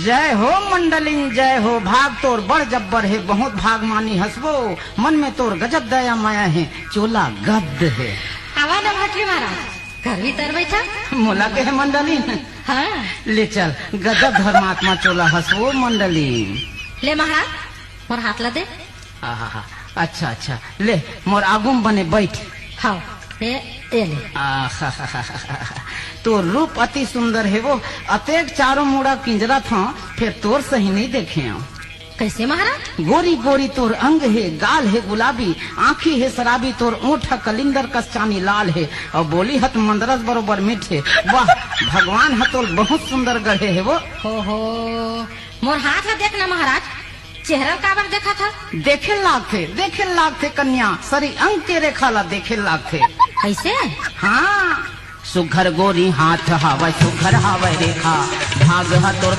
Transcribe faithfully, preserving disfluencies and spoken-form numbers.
जय हो मंडलिन, जय हो। भाग तोर बड़ जब्बर हे, बहुत भाग मानी हसबो। मन में तोर गजब दया माया हे, चोला गद्द हे। आवा ना भटली महाराज, घर भीतर बैठा। मोला के हे मंडलिन? हाँ। ले चल, गजब धर्मात्मा चोला हसबो मंडलिन। ले महाराज, मोर हाथ ला दे। आहा, अच्छा अच्छा, ले मोर आगू म बने बैठ। हाँ, ए, ए ले। आहा, तोर रूप अति सुंदर हे वो, अतेक चारों मुड़ा किंजरत हंव, फेर तोर सही नइ देखे हंव। कइसे महाराज? गोरी गोरी तोर अंग हे, गाल हे गुलाबी, आंखी हे शराबी, तोर ओंठ ह कलिंदर कस चानी लाल हे, अउ बोली ह त मंदरस बरोबर मीठ हे। वाह, भगवान ह तोल बहुत सुंदर गढ़े हे वो। हो हो, मोर हाथ ला देखना महाराज, चेहरा ल काबर देखत हस? देखे लागथे, देखे लागथे कन्या, सरी अंग के रेखा ला देखे लागथे। कइसे? हाँ, सुघर गोरी हाथ हावय, सुघर हावय रेखा, भाग ह तोर